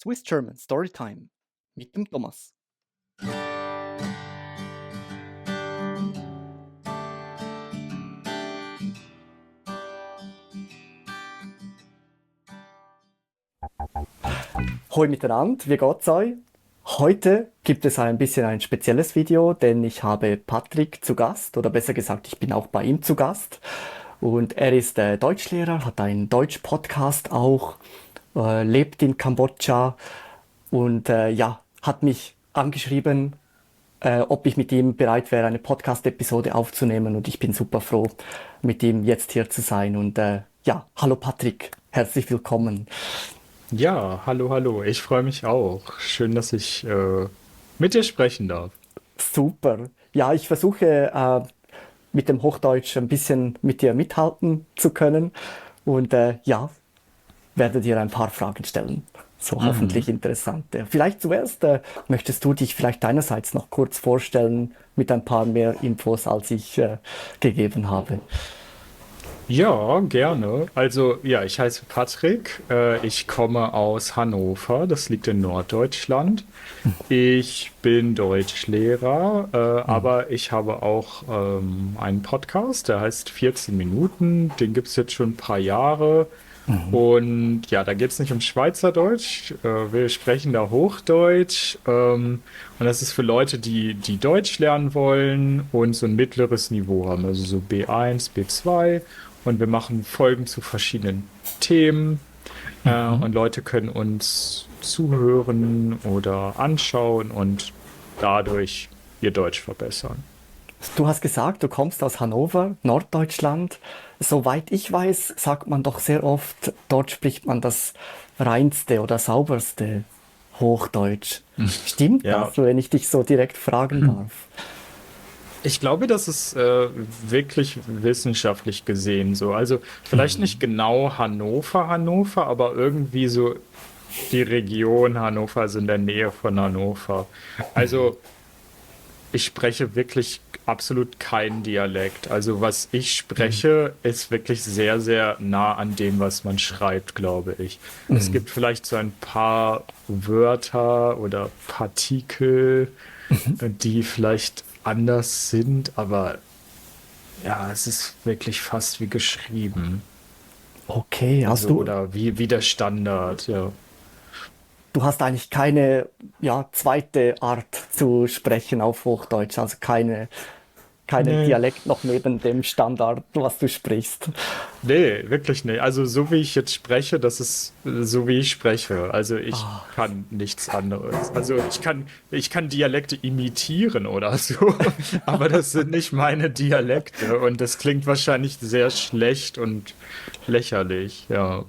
Swiss German Storytime mit dem Thomas. Hoi miteinander, wie geht's euch? Heute gibt es ein bisschen ein spezielles Video, denn ich habe Patrick zu Gast, oder besser gesagt, ich bin auch bei ihm zu Gast. Und er ist Deutschlehrer, hat einen Deutsch-Podcast auch, lebt in Kambodscha und hat mich angeschrieben, ob ich mit ihm bereit wäre, eine Podcast-Episode aufzunehmen. Und ich bin super froh, mit ihm jetzt hier zu sein. Und hallo Patrick, herzlich willkommen. Ja, hallo, hallo. Ich freue mich auch. Schön, dass ich mit dir sprechen darf. Super. Ja, ich versuche mit dem Hochdeutsch ein bisschen mit dir mithalten zu können. Und werde dir ein paar Fragen stellen. So hoffentlich Mhm. interessante. Vielleicht zuerst möchtest du dich vielleicht deinerseits noch kurz vorstellen mit ein paar mehr Infos, als ich gegeben habe. Ja, gerne. Also, ja, ich heiße Patrick. Ich komme aus Hannover. Das liegt in Norddeutschland. Ich bin Deutschlehrer, aber ich habe auch einen Podcast, der heißt 14 Minuten. Den gibt es jetzt schon ein paar Jahre. Mhm. Und ja, da geht es nicht um Schweizerdeutsch. Wir sprechen da Hochdeutsch. Und das ist für Leute, die Deutsch lernen wollen und so ein mittleres Niveau haben, also so B1, B2. Und wir machen Folgen zu verschiedenen Themen. Mhm. Und Leute können uns zuhören oder anschauen und dadurch ihr Deutsch verbessern. Du hast gesagt, du kommst aus Hannover, Norddeutschland. Soweit ich weiß, sagt man doch sehr oft, dort spricht man das reinste oder sauberste Hochdeutsch. Stimmt Ja, das, wenn ich dich so direkt fragen darf? ich glaube, das ist wirklich wissenschaftlich gesehen so. Also vielleicht nicht genau Hannover, Hannover, aber irgendwie so die Region Hannover, also in der Nähe von Hannover. Also ich spreche wirklich absolut keinen Dialekt. Also was ich spreche, ist wirklich sehr, sehr nah an dem, was man schreibt, glaube ich. Es gibt vielleicht so ein paar Wörter oder Partikel, die vielleicht anders sind, aber ja, es ist wirklich fast wie geschrieben. Okay, Also, oder wie der Standard, ja. du hast eigentlich keine, ja, zweite Art zu sprechen auf Hochdeutsch, also keine Nee. Dialekt noch neben dem Standard, was du sprichst. Nee, wirklich nicht. Also so wie ich jetzt spreche, das ist so wie ich spreche. Also ich Ah, kann nichts anderes. Also ich kann Dialekte imitieren oder so, aber das sind nicht meine Dialekte und das klingt wahrscheinlich sehr schlecht und lächerlich, ja.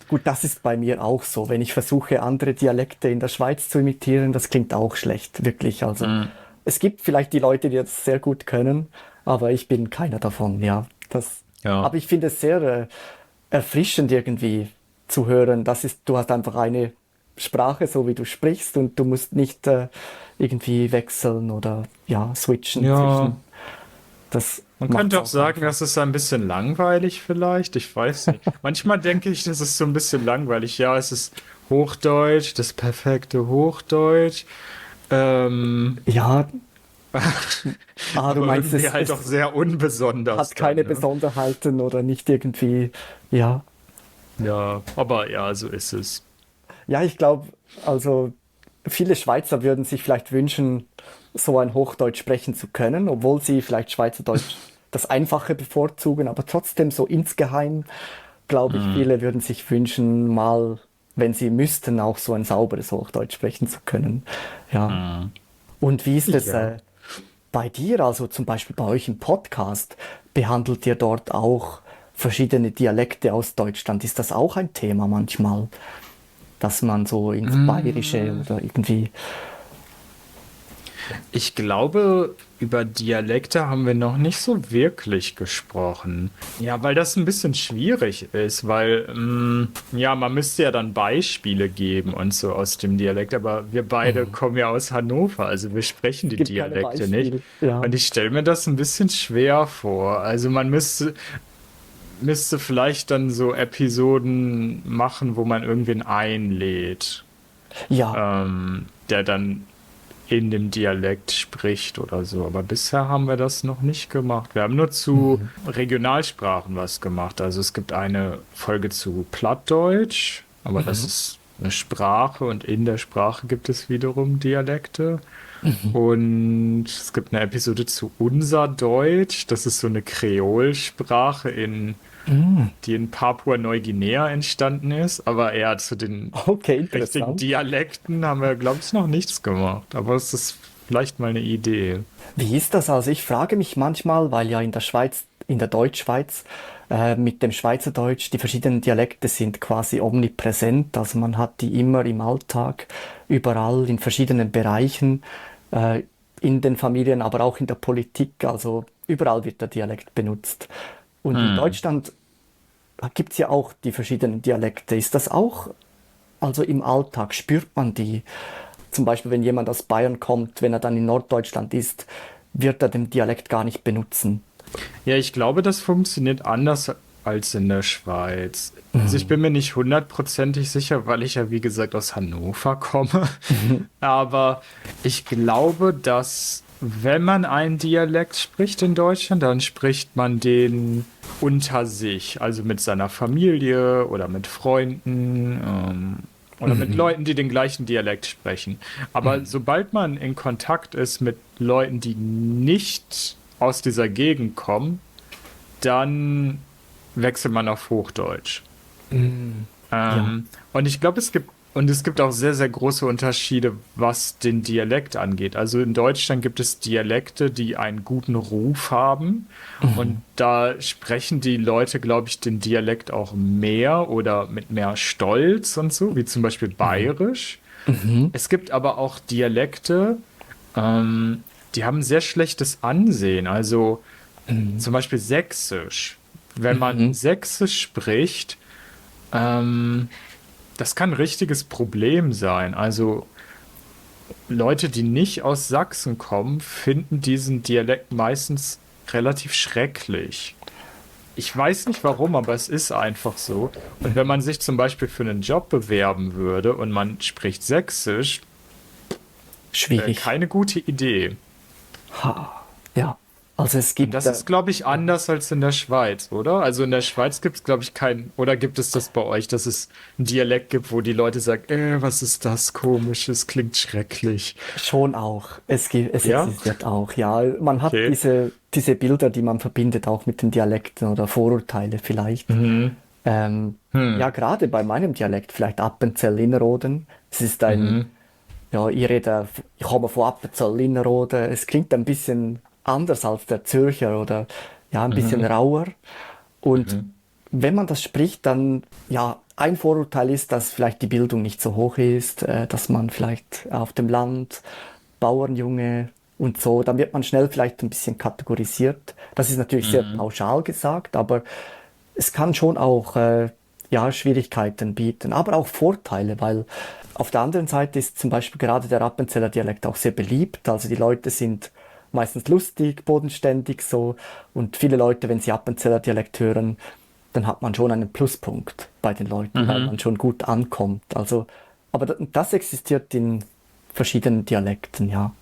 gut, das ist bei mir auch so. Wenn ich versuche, andere Dialekte in der Schweiz zu imitieren, das klingt auch schlecht, wirklich. Also Mm, es gibt vielleicht die Leute, die das sehr gut können, aber ich bin keiner davon, ja. ja. Aber ich finde es sehr erfrischend irgendwie zu hören. Du hast einfach eine Sprache, so wie du sprichst, und du musst nicht irgendwie wechseln oder ja, switchen Ja, zwischen. Das man macht's könnte auch auch sagen, einfach. das ist ein bisschen langweilig vielleicht. Ich weiß nicht. Manchmal denke ich, das ist so ein bisschen langweilig. Ja, es ist Hochdeutsch, das perfekte Hochdeutsch. Ähm, Ja, du aber meinst, irgendwie halt auch es sehr unbesonders hat dann, keine ne? Besonderheiten oder nicht irgendwie, ja. Ja, aber ja, so ist es. Ja, ich glaube, also viele Schweizer würden sich vielleicht wünschen, so ein Hochdeutsch sprechen zu können, obwohl sie vielleicht Schweizerdeutsch das Einfache bevorzugen, aber trotzdem so insgeheim, glaube ich, Mm, viele würden sich wünschen, mal, wenn sie müssten, auch so ein sauberes Hochdeutsch sprechen zu können. Ja. mm. Und wie ist es Ja. bei dir, also zum Beispiel bei euch im Podcast, behandelt ihr dort auch verschiedene Dialekte aus Deutschland? Ist das auch ein Thema manchmal, dass man so ins Bayerische Mm, oder irgendwie. Ich glaube, über Dialekte haben wir noch nicht so wirklich gesprochen. Ja, weil das ein bisschen schwierig ist, weil, ja, man müsste ja dann Beispiele geben und so aus dem Dialekt, aber wir beide kommen ja aus Hannover, also wir sprechen Es die gibt keine Dialekte nicht. Beispiele. Ja. Und ich stelle mir das ein bisschen schwer vor. Also man müsste vielleicht dann so Episoden machen, wo man irgendwen einlädt. Ja. der dann in dem Dialekt spricht oder so. Aber bisher haben wir das noch nicht gemacht. Wir haben nur zu Mhm. Regionalsprachen was gemacht. Also es gibt eine Folge zu Plattdeutsch, aber das Mhm. ist eine Sprache und in der Sprache gibt es wiederum Dialekte. Mhm. Und es gibt eine Episode zu Unser Deutsch. Das ist so eine Kreolsprache Mhm. die in Papua-Neuguinea entstanden ist, aber eher zu den Okay, richtigen interessant. Dialekten haben wir, glaube ich, noch nichts gemacht. Aber es ist vielleicht mal eine Idee. Wie ist das? Also ich frage mich manchmal, weil ja in der Schweiz, in der Deutschschweiz, mit dem Schweizerdeutsch, die verschiedenen Dialekte sind quasi omnipräsent. Also man hat die immer im Alltag, überall in verschiedenen Bereichen, äh, in den Familien, aber auch in der Politik. Also überall wird der Dialekt benutzt. Und in Hm. Deutschland gibt es ja auch die verschiedenen Dialekte. Ist das auch, also im Alltag, spürt man die? Zum Beispiel, wenn jemand aus Bayern kommt, wenn er dann in Norddeutschland ist, wird er den Dialekt gar nicht benutzen. Ja, ich glaube, das funktioniert anders als in der Schweiz. Also ich Mhm. bin mir nicht hundertprozentig sicher, weil ich ja, wie gesagt, aus Hannover komme. Mhm. Aber ich glaube, dass wenn man einen Dialekt spricht in Deutschland, dann spricht man den unter sich, also mit seiner Familie oder mit Freunden, oder mit Mhm. Leuten, die den gleichen Dialekt sprechen. Aber sobald man in Kontakt ist mit Leuten, die nicht aus dieser Gegend kommen, dann wechselt man auf Hochdeutsch. Mhm. Ja. Und ich glaube, es gibt auch sehr, sehr große Unterschiede, was den Dialekt angeht. Also in Deutschland gibt es Dialekte, die einen guten Ruf haben. Und Mhm. da sprechen die Leute, glaube ich, den Dialekt auch mehr oder mit mehr Stolz und so, wie zum Beispiel Mhm. Bayerisch. Mhm. Es gibt aber auch Dialekte, ähm, die haben sehr schlechtes Ansehen. Also Mhm. zum Beispiel Sächsisch. Wenn man Mhm. Sächsisch spricht, ähm, das kann ein richtiges Problem sein. Also Leute, die nicht aus Sachsen kommen, finden diesen Dialekt meistens relativ schrecklich. Ich weiß nicht warum, aber es ist einfach so. Und wenn man sich zum Beispiel für einen Job bewerben würde und man spricht Sächsisch, Schwierig. keine gute Idee. Ha. Ja. Also es Und gibt, das ist, glaube ich, ja. anders als in der Schweiz, oder? Also in der Schweiz gibt es, glaube ich, keinen. Oder gibt es das bei euch, dass es einen Dialekt gibt, wo die Leute sagen, was ist das Komisches, klingt schrecklich. Schon auch. Es Ja? existiert auch, ja. Man hat Okay. diese Bilder, die man verbindet, auch mit den Dialekten oder Vorurteile vielleicht. Mhm. Ja, Hm. gerade bei meinem Dialekt, vielleicht Appenzell-Innerrhoden. Es ist ein, Mhm. ja, ich komme von Appenzell-Innerrhoden. Es klingt ein bisschen anders als der Zürcher oder ja, ein bisschen Mhm. rauer. Und Mhm. wenn man das spricht, dann, ja, ein Vorurteil ist, dass vielleicht die Bildung nicht so hoch ist, dass man vielleicht auf dem Land, Bauernjunge und so, dann wird man schnell vielleicht ein bisschen kategorisiert. Das ist natürlich sehr Mhm. pauschal gesagt, aber es kann schon auch, ja, Schwierigkeiten bieten, aber auch Vorteile, weil auf der anderen Seite ist zum Beispiel gerade der Appenzeller Dialekt auch sehr beliebt. Also die Leute sind meistens lustig, bodenständig so. Und viele Leute, wenn sie Appenzeller Dialekt hören, dann hat man schon einen Pluspunkt bei den Leuten, weil man Mhm. schon gut ankommt. Also, aber das existiert in verschiedenen Dialekten, ja.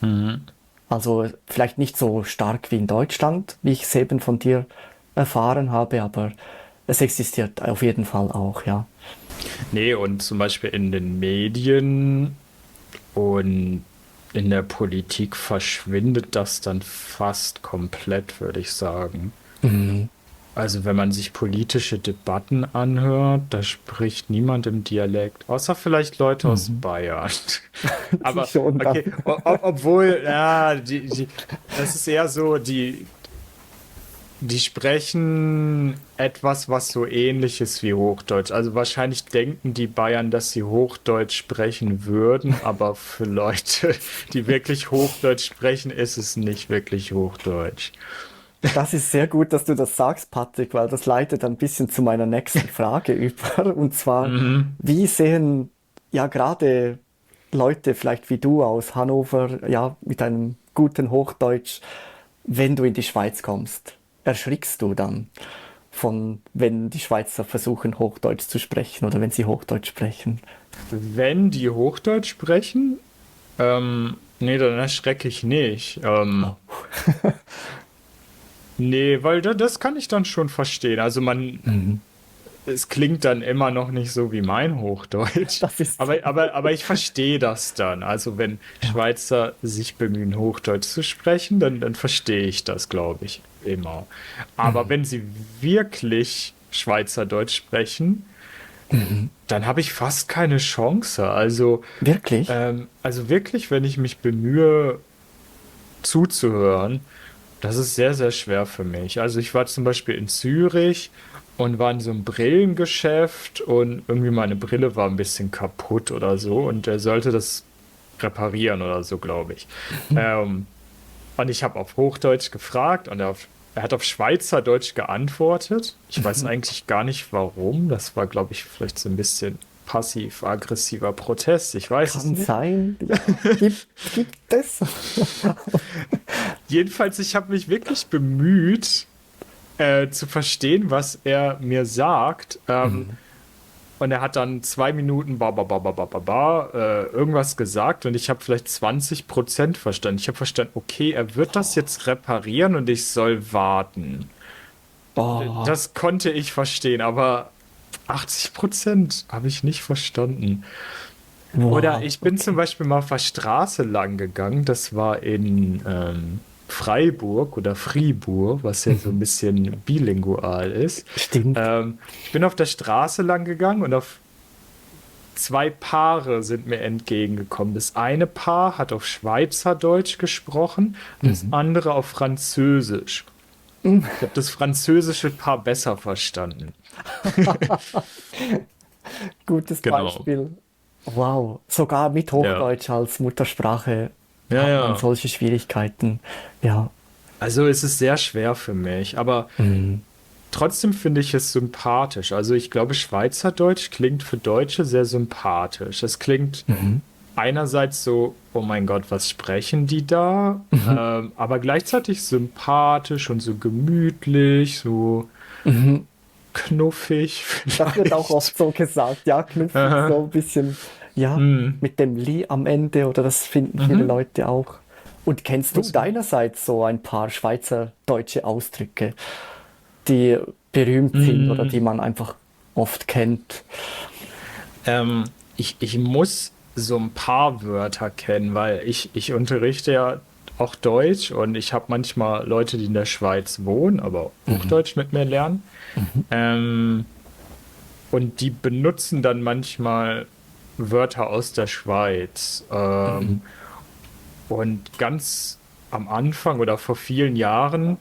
Mhm. Also vielleicht nicht so stark wie in Deutschland, wie ich es eben von dir erfahren habe, aber es existiert auf jeden Fall auch, ja. Nee, und zum Beispiel in den Medien und in der Politik verschwindet das dann fast komplett, würde ich sagen. Mhm. Also wenn man sich politische Debatten anhört, da spricht niemand im Dialekt, außer vielleicht Leute aus Mhm. Bayern. Die Aber schon dann. okay, obwohl, ja, das ist eher so, die sprechen etwas, was so ähnlich ist wie Hochdeutsch. Also wahrscheinlich denken die Bayern, dass sie Hochdeutsch sprechen würden, aber für Leute, die wirklich Hochdeutsch sprechen, ist es nicht wirklich Hochdeutsch. Das ist sehr gut, dass du das sagst, Patrick, weil das leitet ein bisschen zu meiner nächsten Frage über. Und zwar, Mhm. wie sehen ja gerade Leute vielleicht wie du aus Hannover, ja, mit einem guten Hochdeutsch, wenn du in die Schweiz kommst? Erschrickst du dann? von, wenn die Schweizer versuchen, Hochdeutsch zu sprechen oder wenn sie Hochdeutsch sprechen? Wenn die Hochdeutsch sprechen, nee, dann erschrecke ich nicht. Oh. Nee, weil das kann ich dann schon verstehen. Also Mhm. es klingt dann immer noch nicht so wie mein Hochdeutsch. Das ist, Aber ich verstehe das dann. Also wenn ja. Schweizer sich bemühen, Hochdeutsch zu sprechen, dann verstehe ich das, glaube ich, immer. Aber Mhm. wenn sie wirklich Schweizerdeutsch sprechen, Mhm. dann habe ich fast keine Chance. Wirklich? Also wirklich, wenn ich mich bemühe, zuzuhören, das ist sehr, sehr schwer für mich. Also ich war zum Beispiel in Zürich und war in so einem Brillengeschäft und irgendwie meine Brille war ein bisschen kaputt oder so und er sollte das reparieren oder so, glaube ich. Mhm. Ähm, und ich habe auf Hochdeutsch gefragt und er hat auf Schweizerdeutsch geantwortet. Ich weiß Mhm. eigentlich gar nicht warum. Das war, glaube ich, vielleicht so ein bisschen passiv-aggressiver Protest. Ich weiß es Kann nicht. sein, ja. Gibt es? Jedenfalls, ich habe mich wirklich bemüht, zu verstehen, was er mir sagt. Mhm. Und er hat dann 2 Minuten irgendwas gesagt und ich habe vielleicht 20% verstanden. Ich habe verstanden, okay, er wird das jetzt reparieren und ich soll warten. Oh, Das konnte ich verstehen, aber 80% habe ich nicht verstanden. Oder wow, ich bin zum okay. Beispiel mal auf der Straße lang gegangen. Das war in Freiburg oder Fribourg, was ja so ein Mhm. bisschen bilingual ist. Stimmt. Ich bin auf der Straße lang gegangen und auf zwei Paare sind mir entgegengekommen. Das eine Paar hat auf Schweizerdeutsch gesprochen und das Mhm. andere auf Französisch. Mhm. Ich habe das französische Paar besser verstanden. Gutes Genau. Beispiel. Wow, sogar mit Ja. Hochdeutsch als Muttersprache Ja, hat man ja. solche Schwierigkeiten. Ja. Also es ist sehr schwer für mich, aber Mhm. trotzdem finde ich es sympathisch. Also ich glaube, Schweizerdeutsch klingt für Deutsche sehr sympathisch. Es klingt Mhm. einerseits so, oh mein Gott, was sprechen die da? Mhm. Aber gleichzeitig sympathisch und so gemütlich, so Mhm. knuffig Das wird auch oft vielleicht. so gesagt, ja, knuffig, Aha. so ein bisschen, ja, Hm. mit dem Li am Ende oder das finden viele Mhm. Leute auch. Und kennst du Was? deinerseits so ein paar schweizerdeutsche Ausdrücke, die berühmt sind oder Hm. die man einfach oft kennt? Ähm, ich muss so ein paar Wörter kennen, weil ich unterrichte ja auch Deutsch und ich habe manchmal Leute, die in der Schweiz wohnen, aber Mhm. Hochdeutsch mit mir lernen. Mhm. Ähm, und die benutzen dann manchmal Wörter aus der Schweiz. Mhm. Und ganz am Anfang oder vor vielen Jahren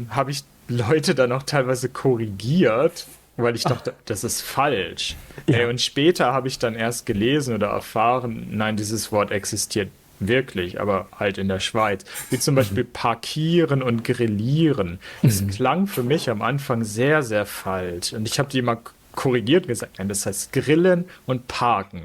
habe ich Leute dann auch teilweise korrigiert, weil ich Ah, dachte, das ist falsch. ja. Und später habe ich dann erst gelesen oder erfahren, nein, dieses Wort existiert wirklich, aber halt in der Schweiz. Wie zum Mhm. Beispiel parkieren und grillieren. Das Mhm. klang für mich am Anfang sehr, sehr falsch. Und ich habe die immer korrigiert und gesagt, nein, das heißt grillen und parken.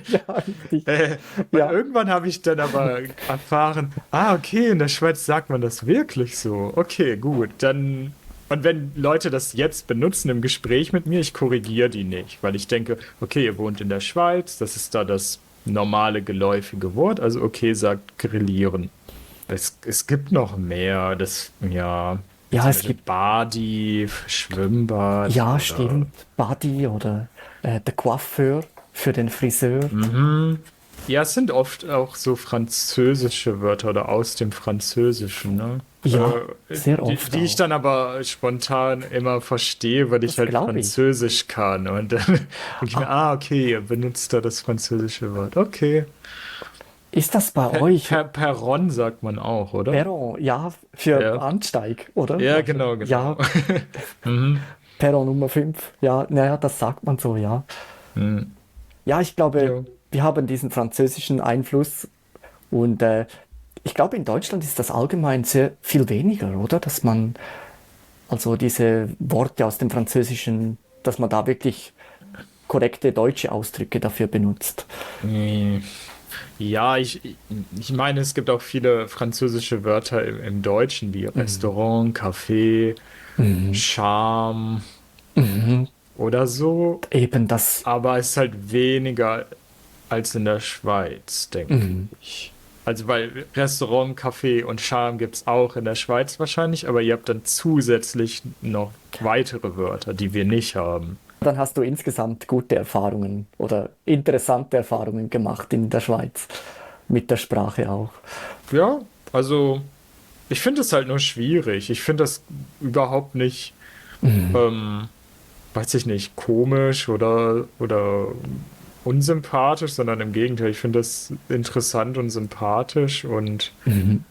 Ja, richtig. Äh, und Ja. irgendwann habe ich dann aber erfahren, okay, in der Schweiz sagt man das wirklich so. Okay, gut, dann. Und wenn Leute das jetzt benutzen im Gespräch mit mir, ich korrigiere die nicht, weil ich denke, okay, ihr wohnt in der Schweiz, das ist da das normale, geläufige Wort, also okay, sagt grillieren. Es gibt noch mehr, das, ja, wie Ja, zum es Beispiel gibt, Badi, Schwimmbad ja, oder stimmt, Body oder der Coiffeur für den Friseur. mhm. Ja, es sind oft auch so französische Wörter oder aus dem Französischen, ne? Ja, sehr oft Die ich auch. dann aber spontan immer verstehe, weil ich Das halt glaube ich. Französisch kann. Und dann denke ich mir, Ah, okay, ihr benutzt da das französische Wort. Okay. ist das bei euch Perron sagt man auch, oder? Perron? Ja, für Ja. Bahnsteig, oder? Ja, Wahrscheinlich. genau, genau. Ja, Mhm. Perron Nummer 5. Ja, naja, das sagt man so, ja. Mhm. Ja, ich glaube, Ja. wir haben diesen französischen Einfluss und ich glaube, in Deutschland ist das allgemein sehr viel weniger, oder? Dass man also diese Worte aus dem Französischen, dass man da wirklich korrekte deutsche Ausdrücke dafür benutzt. Nee. Ja, ich meine, es gibt auch viele französische Wörter im Deutschen, wie Mhm. Restaurant, Café, Mhm. Charme Mhm. oder so. Eben das. Aber es ist halt weniger als in der Schweiz, denke Mhm. ich. Also, weil Restaurant, Café und Charme gibt es auch in der Schweiz wahrscheinlich, aber ihr habt dann zusätzlich noch weitere Wörter, die wir nicht haben. Dann hast du insgesamt gute Erfahrungen oder interessante Erfahrungen gemacht in der Schweiz. Mit der Sprache auch. Ja, also ich finde es halt nur schwierig. Ich finde das überhaupt nicht, Mhm. ähm, weiß ich nicht, komisch oder unsympathisch, sondern im Gegenteil, ich finde das interessant und sympathisch und Mhm.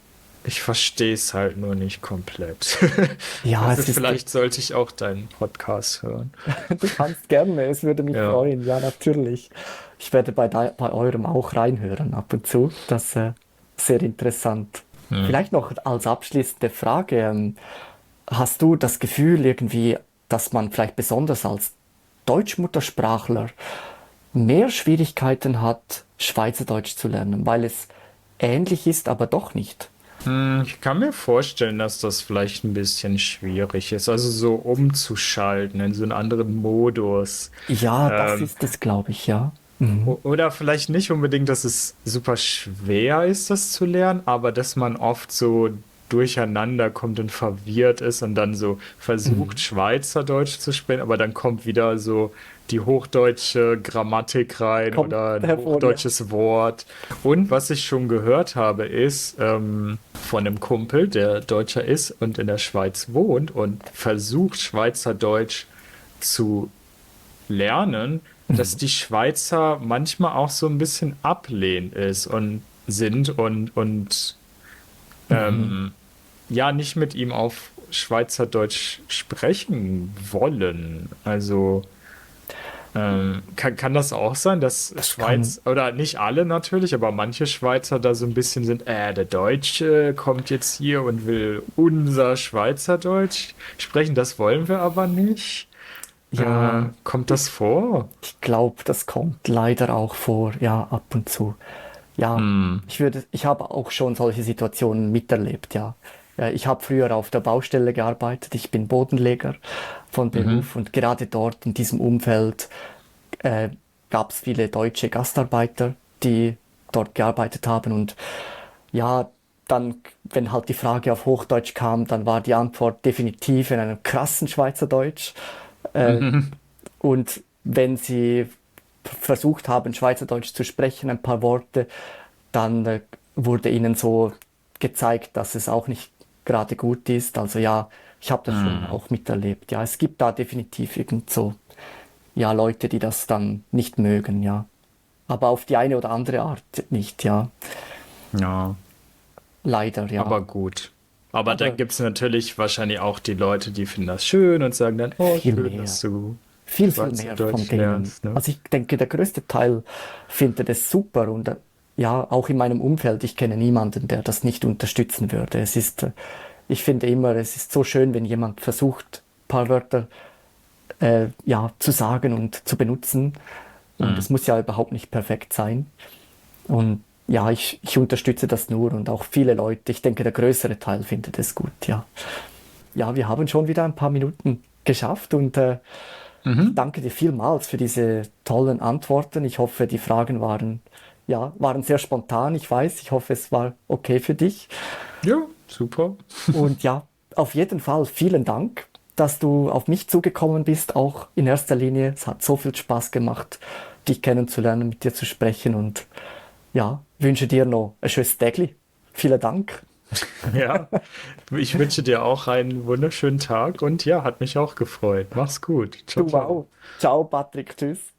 ich verstehe es halt nur nicht komplett. Ja, Also es ist, vielleicht sollte ich auch deinen Podcast hören. du kannst gerne, es würde mich Ja. freuen. Ja, natürlich. Ich werde bei eurem auch reinhören ab und zu. Das sehr interessant. Hm. Vielleicht noch als abschließende Frage. Hast du das Gefühl irgendwie, dass man vielleicht besonders als Deutschmuttersprachler mehr Schwierigkeiten hat, Schweizerdeutsch zu lernen, weil es ähnlich ist, aber doch nicht? Ich kann mir vorstellen, dass das vielleicht ein bisschen schwierig ist. Also so umzuschalten in so einen anderen Modus. Ja, das Ähm, ist es, glaube ich, ja. Mhm. Oder vielleicht nicht unbedingt, dass es super schwer ist, das zu lernen, aber dass man oft so durcheinander kommt und verwirrt ist und dann so versucht, Mhm. Schweizerdeutsch zu sprechen, aber dann kommt wieder so die hochdeutsche Grammatik rein Kommt oder ein hervor, ja. hochdeutsches Wort. Und was ich schon gehört habe, ist von einem Kumpel, der Deutscher ist und in der Schweiz wohnt und versucht, Schweizerdeutsch zu lernen, dass Mhm. die Schweizer manchmal auch so ein bisschen ablehnend ist und sind und Mhm. ähm, ja nicht mit ihm auf Schweizerdeutsch sprechen wollen. Also kann das auch sein, dass Das kann, Schweiz, oder nicht alle natürlich, aber manche Schweizer da so ein bisschen sind, der Deutsche kommt jetzt hier und will unser Schweizerdeutsch sprechen, das wollen wir aber nicht. ja, Kommt ich, das vor? ich glaube, das kommt leider auch vor, ja, ab und zu. Ja, Hm. ich habe auch schon solche Situationen miterlebt, ja. Ich habe früher auf der Baustelle gearbeitet, ich bin Bodenleger von Mhm. Beruf und gerade dort in diesem Umfeld äh, gab es viele deutsche Gastarbeiter, die dort gearbeitet haben und ja, dann, wenn halt die Frage auf Hochdeutsch kam, dann war die Antwort definitiv in einem krassen Schweizerdeutsch. Äh, Mhm. und wenn sie versucht haben, Schweizerdeutsch zu sprechen, ein paar Worte, dann wurde ihnen so gezeigt, dass es auch nicht gerade gut ist. Also ja, ich habe das schon Hm. auch miterlebt. Ja, es gibt da definitiv irgend so, ja, Leute, die das dann nicht mögen, ja. Aber auf die eine oder andere Art nicht, ja. Ja, Leider, ja. aber gut. Aber dann Aber gibt es natürlich wahrscheinlich auch die Leute, die finden das schön und sagen dann, oh, viel schön, dass mehr. du Viel, viel mehr von Schweizerdeutsch denen. lernst, ne? Also ich denke, der größte Teil findet es super und ja, auch in meinem Umfeld, ich kenne niemanden, der das nicht unterstützen würde. Ich finde immer, es ist so schön, wenn jemand versucht, ein paar Wörter ja, zu sagen und zu benutzen. Und Hm. es muss ja überhaupt nicht perfekt sein. Und ja, ich unterstütze das nur und auch viele Leute, ich denke, der größere Teil findet es gut, ja. Ja, wir haben schon wieder ein paar Minuten geschafft und ich Mhm. danke dir vielmals für diese tollen Antworten. Ich hoffe, die Fragen waren, ja, waren sehr spontan. Ich weiß, ich hoffe, es war okay für dich. Ja, super. Und ja, auf jeden Fall vielen Dank, dass du auf mich zugekommen bist, auch in erster Linie. Es hat so viel Spaß gemacht, dich kennenzulernen, mit dir zu sprechen und ja, wünsche dir noch ein schönes Tägli. Vielen Dank. Ja, ich wünsche dir auch einen wunderschönen Tag und ja, hat mich auch gefreut. Mach's gut. Ciao, Du ciao. auch. Ciao, Patrick. Tschüss.